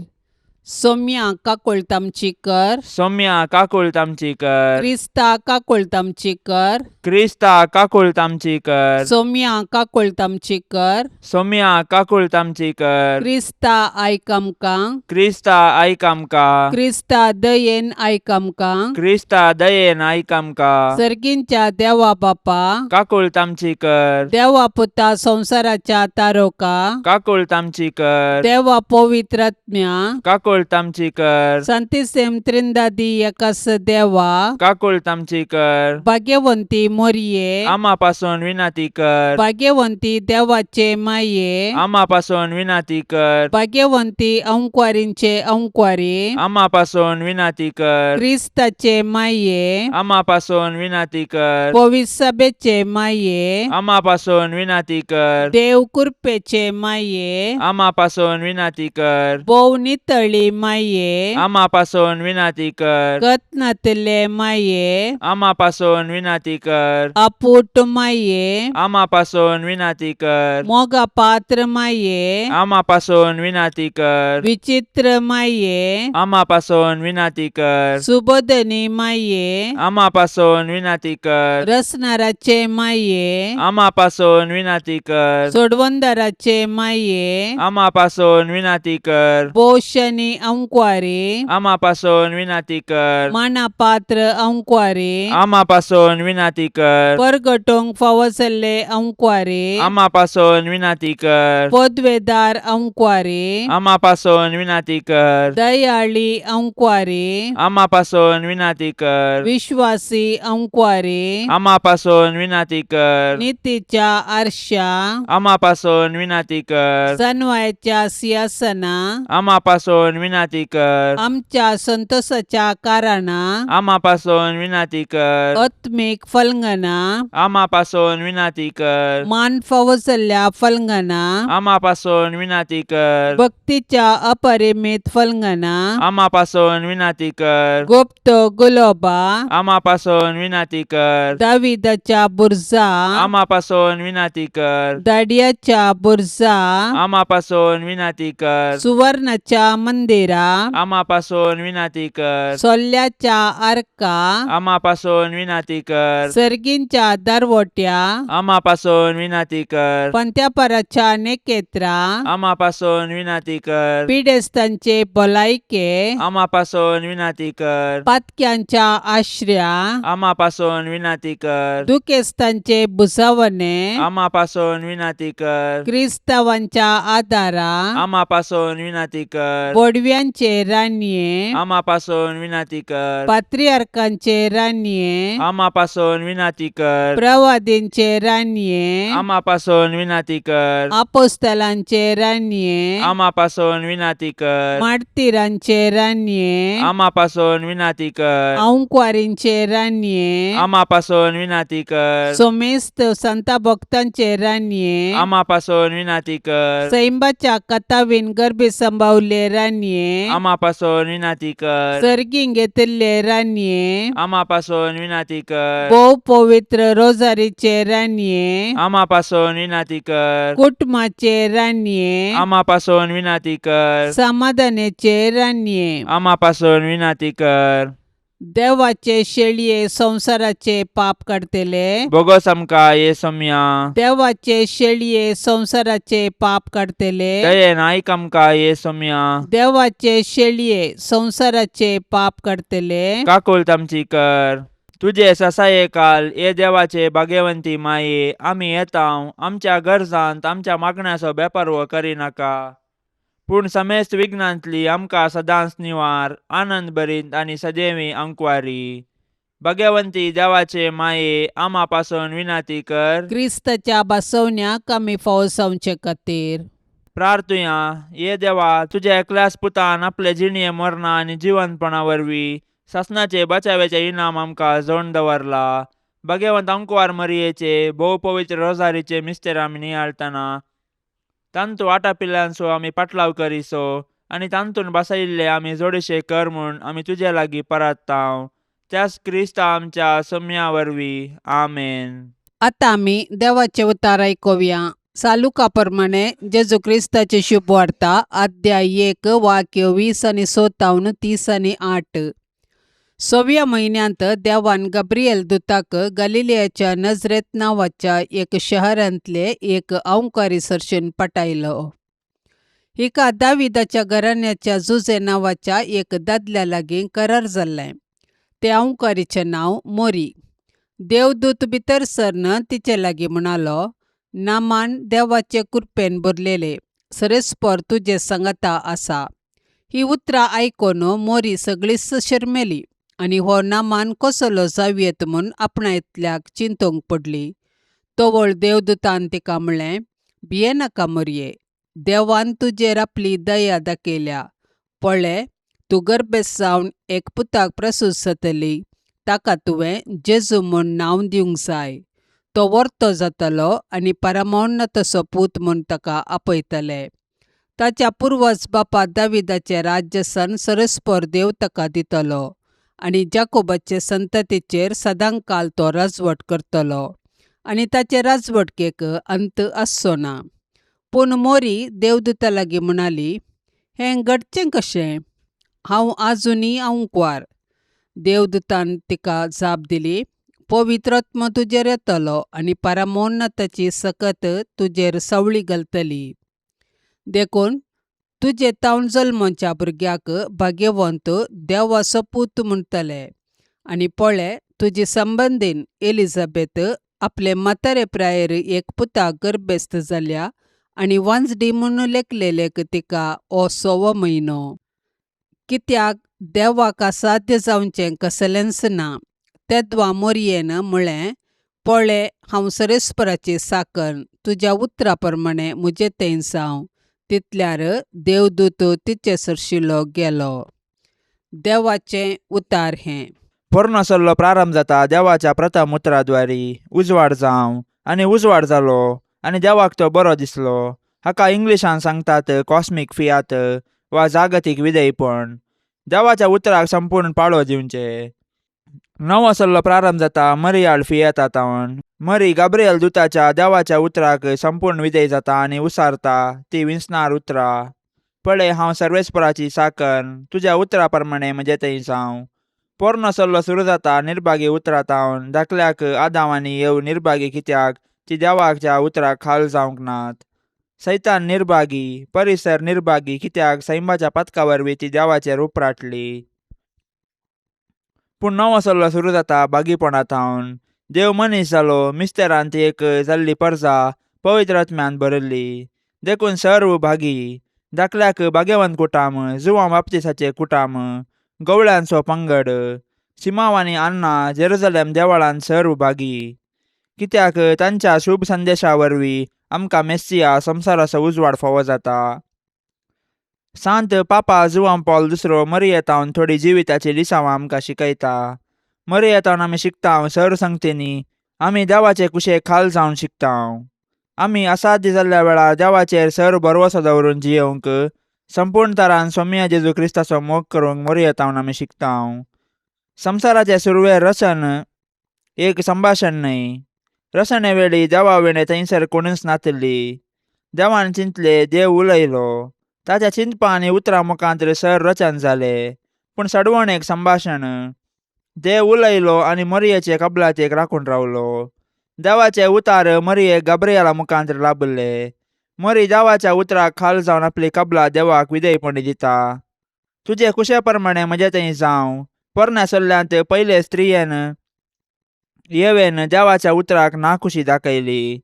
सोम्या काकुळट आमची कर. सौम्या काकुळट आमची कर. क्रिस्ता काकुळट आमची कर. क्रिस्ता काकुळट आमची कर. सोम्या काकुळट आमची कर. सौम्या काकुळट आमची कर. क्रिस्ता आयक आमकां. क्रिस्ता आयक आमकां. क्रिस्ता दयेन आयक आमकां. क्रिस्ता दयेन आयक आमकां. सर्गींच्या देवा बापा, काकुळट आमची कर. देवा पुता संवसाराच्या तारोका, काकुळट आमची कर. देवा पवित्रात्म्या, काकुळट आमची कर. संतिसेम त्रिंदादी एकास देवा, काकुळट आमची कर. भाग्यवंती मोरये, आमा पासून विनंती कर. भाग्यवंती देवाचे माये, आमा पासून विनंती कर. भाग्यवंती अंकवारींचे अंकवारी, आमा पासून विनंती कर. क्रिस्ताचे माये, आमा पासून विनंती कर. पविसभेचे माये, आमा पासून विनंती कर. देव कृपेचे माये, आमा पासून विनंती कर. भोव नितळी माये, आमा पासून विनंती कर. कत्नातले माये, आमा पासून विनंती कर. अपूट माये, आमा पासून विनंती कर. मोगा पात्र माये, आमा पासून विनंती कर. विचित्र माये, आमा पासून विनंती कर. सुबोधनी माये, आमा पासून विनंती कर. रसनाराचे माये, आमा पासून विनंती कर. सोडवंदाराचे माये, आमा पासून विनंती कर. पोशणी अंकवारी, आमा पासून विनंती कर. मानापात्र अंकवारी, आमा पासून विनंती कर. परगटोंक फावो जाल्ले अंकवारी, आमा पासून विनंती कर. पदवेदार अंकवारी, आमा पासून विनंती कर. दयाळी अंकवारी, आमा पासून विनंती कर. विश्वासी अंकवारी, आमा पासून विनंती कर. नितीच्या आरशा, आमा पासून विनंती कर. सनवायाच्या सिंहासना, आमा पासून विनंती कर. आमच्या संतोषाच्या कारणा, आमा पासून विनंती कर. आत्मीक फलंगना, आमा पासून विनंती कर. मान फावो जाल्ल्या फलंगना, आमा पासून विनंती कर. भक्तीच्या अपरिमित फलंगना, आमा पासून विनंती कर. गुप्त गुलोबा, आमा पासून विनंती कर. दाविदाच्या बुर्जा, आमा पासून विनंती कर. दाडियाच्या बुर्जा, आमा पासून विनंती कर. सुवर्णाच्या मंदिरा, आमा पासून विनंती कर. सोल्ल्याच्या आर्का, आमा पासून विनंती कर. सर्गींच्या दरवट्या, आमा पासून विनंती कर. पंत्यापराच्या नेकेत्रा, आमा पासून विनंती कर. पिडेस्तांचे भलायके, आमा पासून विनंती कर. पातक्यांच्या आश्र्या, आमा पासून विनंती कर. दुखेस्तांचे भुजावणे, आमा पासून विनंती कर. क्रिस्तावांच्या आदारा, आमा पासून विनंती कर. बोडव्या बडव्यांचे राणये, आमा पासून विनाती कर. पात्रियार्कांचे राणये, आमा पासून विनाती कर. प्रवादींचे राणये, आमा पासून विनाती कर. आपोस्तलांचे राणये, आमा पासून विनाती कर. मार्तीरांचे राणये, आमा पासून विनाती कर. आंकवारींचे राणये, आमा पासून विनाती कर. सोमेस्त संता भक्तांचे राणये, आमा पासून विनाती कर. सैंबाच्या कथावीन गर्भी संभावले राणये, आमा पासून विनाती कर. सर्गीं घेतिल्ले राणये, आमा पासून विनाती कर. भोव पवित्र रोजारीचे राणये, आमा पासून विनाती कर. कुटुंबाचे राणये, आमा पासून विनाती कर. समाधानाचे राणये, आमा पासून विनाती कर. देवाचे शेळये संवसाराचे पाप काडतले, बोगोस आमकां ये सोम्या. देवाचे शेळये संवसाराचे पाप काडतले, दयेन आयक आमकां ये सोम्या. देवाचे शेळये संवसाराचे पाप काडतले, काकुळट आमची कर. तुजे ससाये काल ये देवाचे भाग्यवंती माये, आमी येता आमच्या गरजांत आमच्या मागण्याचो बेपारवो करिनाका, पूण समेस्त विघ्नांतली आमकां सदांच निवार, आनंद भरीत आनी सदैवी अंकवारी. भाग्यवंती देवाचे माये, आमा पासून विनाती कर. क्रिस्ताच्या बसवण्याक आमी फावो जावचे खातीर. प्रार्थुया. ये देवा, तुज्या एकल्याच पुतान आपले जिणये मरणां आनी जिवंतपणा वरवीं सासणाचे बचाव्याचे इनाम आमकां जोडून दवरला. भाग्यवंत अंकवार मरियेचे भोव पवित्र रोजारीचे मिस्तेर आमी नियाळटना तांतू आटापिल्ल्यांचो आमी पाटलाव करिसो आनी तांतून बसयिल्ले आमी जोडीशे कर म्हूण आमी तुजे लागीं परात्तांव, त्याच क्रिस्ता आमच्या सोम्या वरवीं. आमेन. आतां आमी देवाचे उतार आयकुया. सालुका प्रमाणे जेजू क्रिस्ताची शुभवार्ता, अध्याय 1, वाक्य 20 आनी 57 30 आनी 8. सव्या म्हयन्यांत देवान गब्रियल दुताक गलिलियाच्या नजरेत नांवाच्या एक शहरांतले एक अंकारी सरशेन पटायलो. हिका दाविदाच्या घराण्याच्या जुजे नांवाच्या एक दादल्या लागीं करार जाल्लें. ते अंकारीचें नांव मोरी. देवदूत भितर सरन तिचे लागीं म्हणालो, नामान देवाचे कृपेन भरलेले, सरेस्पर तुजे सांगाता आसा. ही उतरां आयकून मोरी सगळीच शरमेली आनी हो नामान कसलो जावयेत म्हूण आपणायतल्याक चिंतूंक पडली. तवळ देवदूतान तिका म्हळें, भियेनाका मोरये, देवान तुजेर आपली दया दाखयल्या. पळय, तूं गर्भेस्त जावन एक पुताक प्रसूत जातली, ताका तुवें जेजू म्हूण नांव दिवंक जाय. तो वर्तो जातलो आनी परमोन्नताचो पूत म्हूण ताका आपयतले. ताच्या पुर्वज बापा दाविदाचें राज्यसन सरस्पर देव ताका दितलो आनी जाकोबाचे संततीचेर सदांकाल तो राजवट करतलो आनी ताचे राजवटकेक अंत आसचो ना. पूण मोरी देवदूता लागीं म्हणाली, हें घडचें कशें? हांव आजुनूय आंकवार. देवदूतान तिका जाप दिली, पवित्र आत्मो तुजेर येतलो आनी परमोन्नताची सकत तुजेर सावळी घालतली. देखून तुजे तावन जल्मच्या भुरग्याक भाग्यवंत देवाचो पूत म्हणटले. आनी पळय, तुजी संबंदीन एलिझाबेथ आपले म्हातारे प्रायेर एक पुताक गर्भेस्त जाल्या आनी वांजडी म्हूण लेखलेलेक तिका हो 6वो म्हयनो. कित्याक देवाक असाध्य जावचें कसलेंच ना. तेद्वा मोरयेन म्हळें, पळय, हांव सरेस्पराची साकन, तुज्या उतरा प्रमाणे म्हजें थंय जावं. तितल्यार देवदूत तिचे सरशिलो गेलो. देवाचें उतार हें. पोरणो सल्लो प्रारंभ जाता देवाच्या प्रथम उतराद्वारी, उजवाड जावं, आनी उजवाड जालो आनी देवाक तो बरो दिसलो. हाका इंग्लिशान सांगतात कॉस्मीक फियात वा जागतीक विधेयपण. देवाच्या उतराक संपूर्ण पाळो दिवचे. नवो सल्लो प्रारंभ जाता मरियाळ फियेता तावन. मरी गाब्रियल दुताच्या देवाच्या उतराक संपूर्ण विधेय जाता आनी उसारता ती विंचणार उतरां. पळय, हांव सर्वेस्पराची साकन, तुज्या उतरा प्रमाणे म्हजें थंय जावं. पोरणो सल्लो सुरू जाता निर्भागी उतरां तावन. धाकल्याक आदांव आनी येव निर्भागी कित्याक ती देवाच्या उतराक खाल जावंक नात. सैतान निर्भागी, परिसर निर्भागी कित्याक सैमाच्या पातका वरवीं ती देवाचेर उपराटली. पूण नवो सल्लो सुरू जाता बागीपणा थावन. देव मनीस जालो, मिस्तेरांत एक जाल्ली परजा पवित्र आत्म्यान भरिल्ली, देखून सर्व भागी. धाकल्याक भाग्यवंत कुटाम, जुवांव बाप्तिसाचें कुटाम, गवळ्यांचो पंगड, सिमांव आनी अन्ना जेरुजलेम देवळान सर्व भागी. कित्याक तांच्या शुभ संदेशा वरवीं आमकां मेस्सिया संवसाराचो उजवाड फावो जाता. सांत पापा जुवांव पॉल दुसरो मरियेतावन थोडी जिविताची लिसांवां आमकां शिकयता. मरियेतावन आमी शिकता सर संगतेनी आमी देवाचे कुशे खाल जावन शिकता. आमी असाध्य जाल्ल्या वेळार देवाचेर सर भरवसो दवरून जियेवंक, संपूर्ण तरान सोम्या जेजू क्रिस्ताचो मोग करूंक मरियेतावन आमी शिकता. संवसाराचे सुरवेर रचन एक संभाशण न्हय. रचणे वेळी देवा विणे थंयसर कोणूच नातिल्ली. देवान चिंतले, देव उलयलो. ताच्या चिंतपा आनी उतरां मुखांत सर रचन जाले. पूण सडवण एक संभाशण. देव उलयलो आनी मरियेचे कबलातेक राखून रावलो. देवाचे उतार मरियेक गाब्रियला मुखांत लाभले. मरी देवाच्या उतराक खाल जावन आपली कबला देवाक विधेयपणी दिता. तुजे कुशे प्रमाणे म्हजे थंय जावं. पोरण्या सल्ल्यांत पयले स्त्रियेन येवेन देवाच्या उतराक नाखुशी दाखयली.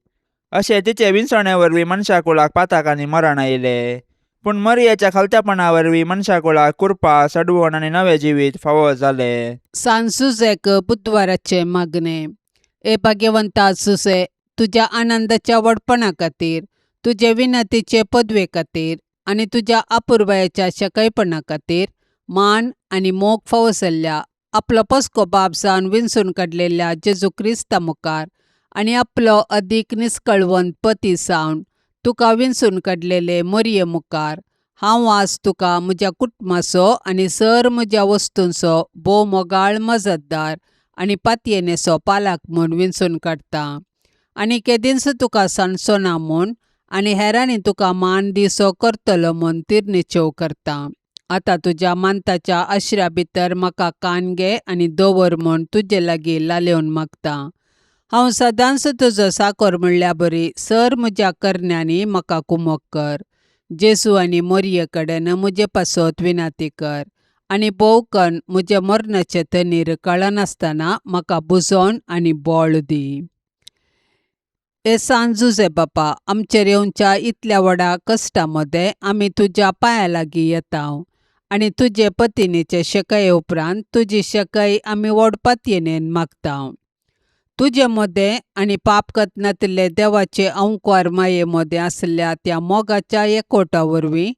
अशें तिचे विनसणे वरवीं मनशा कुळाक पाताक आनी मरण आयले. पूण मरियेच्या खालत्यापणा वरवीं मनशा कुळाक कुरपा, सडवण आनी नवें जिवीत फावो जालें. सान सुजेक बुधवाराचें मागणें. ए भाग्यवंता सुसे, तुज्या आनंदाच्या व्हडपणा खातीर, तुजे विनंतीचे पदवे खातीर आनी तुज्या अपुरबायेच्या शकयपणा खातीर मान आनी मोग फावो जाल्ल्या आपलो पस्को बाप जावन विंचून काडलेल्या जेजू क्रिस्ता मुखार आनी आपलो अदीक निस्कळवंत पती जावन तुका विंचून काडलेले मोरये मुखार हांव आज तुका म्हज्या कुटुंबाचो आनी सर म्हज्या वस्तूंचो भोव मोगाळ मजतदार आनी पातयेनेचो पालक म्हूण विंचून काडटा आनी केदींच तुका सांडचो ना म्हूण आनी हेरांनी तुका मान दिसो करतलो म्हूण तिरनिचेव करता. आतां तुज्या मानताच्या आश्र्या भितर म्हाका कान घे आनी दवर म्हूण तुजे लागीं लालेवन मागता. हांव सदांच तुजो साकोर म्हणल्या बरी सर म्हज्या करण्यांनी म्हाका कुमक कर. जेजू आनी मोरये कडेन म्हजे पासत विनंती कर आनी भोवकन म्हज्या मरणाचे तनीर कळनासतना म्हाका बुजोवन आनी बळ दी. हे सांजुजे बापा, आमचेर येवच्या इतल्या व्हडा कश्टा मदें आमी तुज्या पांया लागीं येता आनी तुजे पतिनीचे शकये उपरांत तुजी शकय आमी व्हड पातयेनेन मागता. तुजे मदें आनी पाप कतनातिल्ले देवाचे अंकुर माये मदें आशिल्ल्या त्या मोगाच्या एकवटा वरवीं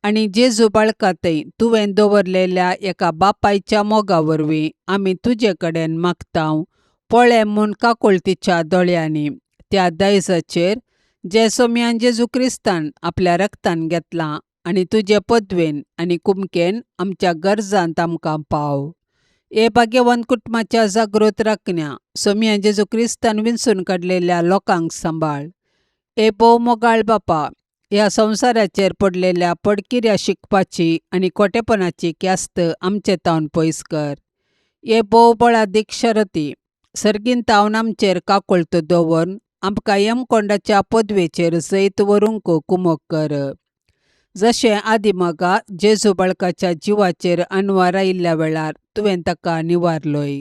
आनी जेजू बाळका थंय तुवें दवरलेल्या एका बापायच्या मोगा वरवीं आमी तुजे कडेन मागता. पळय म्हूण काकुळतीच्या दोळ्यांनी त्या दायजाचेर जे सोम्यान जेजू क्रिस्तान आपल्या रक्तान घेतलां आनी तुजे पदवेन आनी कुमकेन आमच्या गरजांत आमकां पाव. हे भाग्यवंत कुटुंबाच्या जागृत राखण्या सोम्या जेजू क्रिस्तान विंचून काडलेल्या लोकांक सांबाळ. हे भोव मोगाळ बापा, ह्या संवसाराचेर पडलेल्या पडकिऱ्या शिकपाची आनी खोटेपणाची क्यास्त आमचे तावन पयस कर. हे भोव बळादीक शरती सर्गीन तावन आमचेर काकुळट दवरून आमकां यमकोंडाच्या पदवेचेर जैत व्हरूंक कुमक कर. जशें आदिमगा जेजू बाळकाच्या जिवाचेर अनवार आयिल्ल्या वेळार तुवें ताका निवारलोय,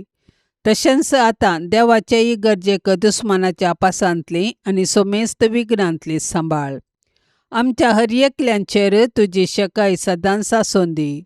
तशेंच आतां देवाचेय गरजेक दुस्मानाच्या पासांतली आनी सोमेस्त विघ्नांतली सांबाळ. आमच्या हर एकल्यांचेर तुजी शकाय सदांच आसूं दी.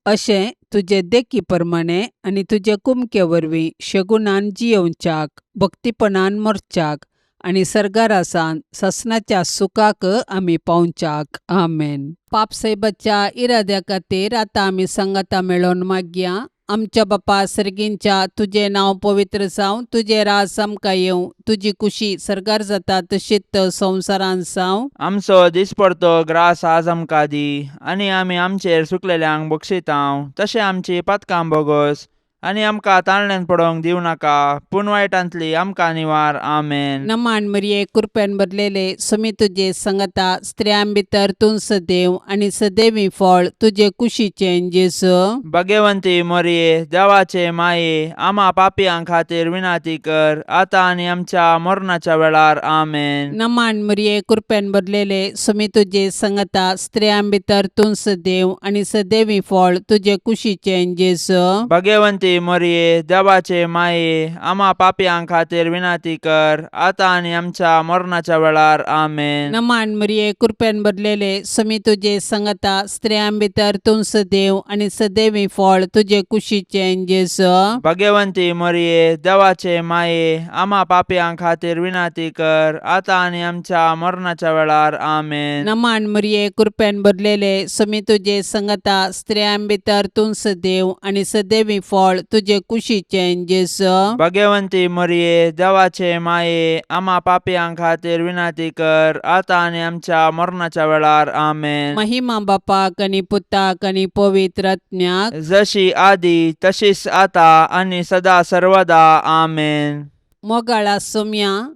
अशें तुजे देखी प्रमाणे आनी तुजे कुमके वरवीं शगुनान जियेवच्याक, भक्तीपणान मरच्याक आनी सर्गारासान ससनाच्या सुखाक आमी पावच्याक. आमेन. पापसाहेबाच्या इराद्या खातीर आतां आमी सांगाता मेळोवन मागया. आमच्या बापा सर्गींच्या, तुजें नांव पवित्र जावं, तुजें राज आमकां येवं, तुजी कुशी सर्गार जाता तशीच संवसारांत जावं. आमचो दिसपडतो ग्रास आज आमकां दी आनी आमी आमचेर सुकलेल्यांक बक्षितांव तशें आमची पातकां बोगस आनी आमकां ताळण्यान पडोवंक दिवं नाका पूण वायटांतली आमकां निवार. आमेन. नमान मरिये, कुरप्यान भरलेले, सुमी तुजे संगता, स्त्रियां भितर तूं सदैव आनी सदैवी फळ तुजे कुशीचें जेजू. भाग्यवंती मोरये, देवाचे माये, आमा पापयां खातीर विनंती कर आतां आनी आमच्या मरणाच्या वेळार. आमेन. नमान मरिये, कुरप्यान भरलेले, सुमी तुजे संगता, स्त्रियां भितर तूं सदैव आनी सदैवी फळ तुजे कुशीचें जेजू. भाग्यवंती भगेवंती मरिये, देवाचे माये, आमा पापयां खातीर विनंती कर, आतां आनी आमच्या मरणाच्या वेळार. आमेन. नमान मरिये, कृपेन भरलेले, समी तुजे संगता, स्त्रियां भितर तूं सदैव आनी सदैवी फळ तुजे कुशीचें जेजू. भगवंती मरिये, देवाचे माये, आमा पापयां खातीर विनंती कर, आतां आनी आमच्या मरणाच्या वेळार. आमेन. नमान मरिये, कृपेन भरलेले, समी तुजे संगता, स्त्रियां भितर तूं सदैव आनी सदैवी फळ तुजे कुशीचें जेजू. भगवंती मरिये, देवाचे माये, आमा पापयां खातीर विनंती कर, आतां आनी आमच्या मरणाच्या वेळार. आमेन. महिमा बापाक आनी पुताक आनी पवित्र आत्म्याक. जशी आदी तशीच आता आनी सदा सर्वदा. आमेन. मोगाळा सोम्या,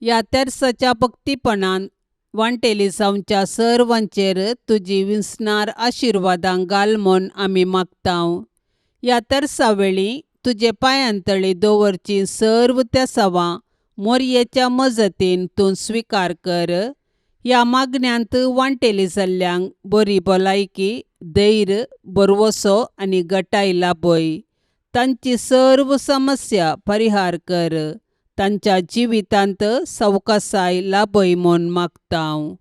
ह्या तेर्साच्या भक्तीपणान वांटेली जावच्या सर्वांचेर तुजी विसणार आशिर्वादां घाल म्हूण आमी मागतांव. ह्या तेर्सा वेळी तुजे पांयांतळी दवरची सर्व तेसावां मोरयेच्या मजतीन तूं स्विकार कर. ह्या मागण्यांत वांटेली जाल्ल्यांक बरी भलायकी, धैर्य, भरवसो आनी गटाय लाभय. तांची सर्व समस्या परिहार कर. तांच्या जिवितांत सवकासाय लाभय म्हूण मागतांव.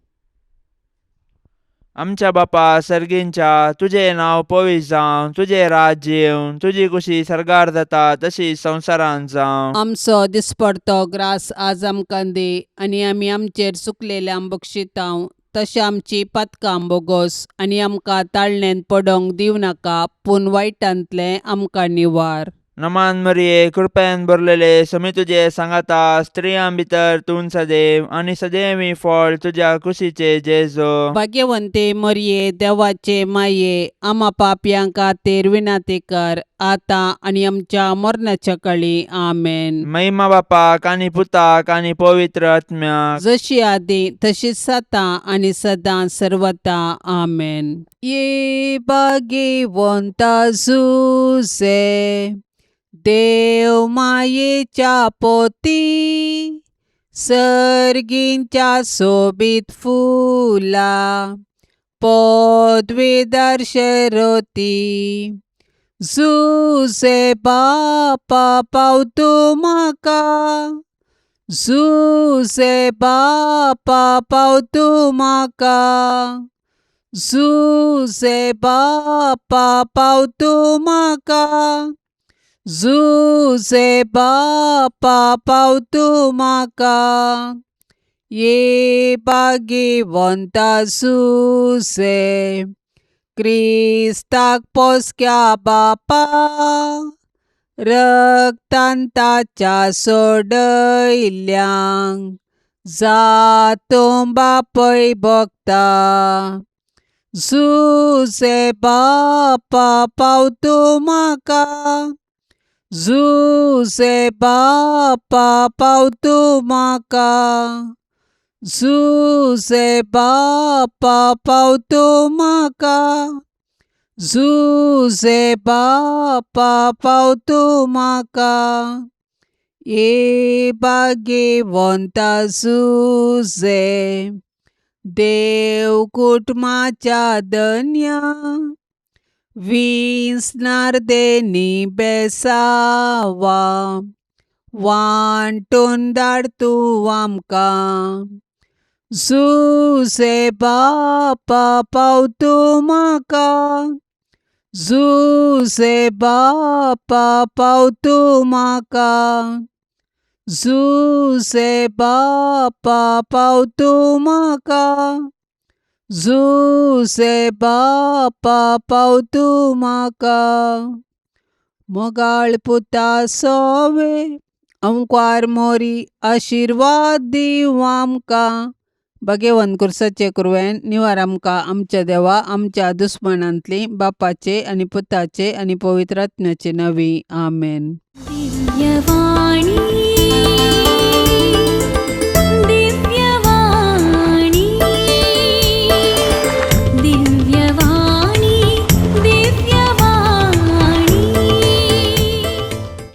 आमच्या बापा सर्गींच्या, तुजें नांव पवित्र जावं, तुजें राज्य येवं, तुजी कुशी सर्गार जाता तशी संवसारांत जावं. आमचो दिसपडतो ग्रास आज आमकां दी आनी आमी आमचेर चुकलेल्यांक बक्षितांव तशें आमची पातकां बोगोस आनी आमकां ताळणेंत पडोंक दिवं नाका, पूण वायटांतलें आमकां निवार. नमान मरिये, कृपेन भरलेले, समी तुजे सांगाता, स्त्रियां भितर तूं सदैव आनी सदैवी फळ तुज्या कुशीचे जेजो. भाग्यवंते मरिये, देवाचे माये, आमा पापयां खातीर विनंती कर, आतां आनी आमच्या मरणाच्या कळी. आमेन. महिमा बापाक आनी पुताक आनी पवित्र आत्म्याक. जशी आदी तशीच आतां आनी सदां सर्वता. आमेन. ये भाग्यवंता जुजे, देव मायेच्या पोती, सर्गींच्या सोबीत फुला पदवीदार शरोती. जुजे बापा पावतू म्हाका, जुजे बापा पावतू म्हाका, जुजे बापा पावतू म्हाका, जुजे बापा पावतू म्हाका. ये भाग्यवंता जुजे, क्रिस्ताक पोसक्या बापा, रक्तान ताच्या सोडयल्ल्यांक जातूं बापय भोगता. जुजे बापा पावतू म्हाका, जुजे बापा पावतू म्हाका, जुजे बापा पावतू म्हाका, जुजे बापा पावतू म्हाका. ये भाग्यवंता जुजे, देव कुटुंबाच्या धन्या, विसणार देनी बेसावा वांटून धाड तूं आमकां. जुजे बापा पावतू म्हाका, जुजे बापा पावतू म्हाका, जुजे बापा पावतू म्हाका, जुजे बापा पावतू म्हाका. मोगाळ पुता सोवे अंकवार मोरी, आशिर्वाद दिवं आमकां. भगेवन कुर्साचे कुरवेन निवार आमकां आमच्या देवा आमच्या दुस्मानांतली, बापाचे आनी पुताचे आनी पवित्र आत्म्याचे नांवी. आमेन. दिव्यवाणी.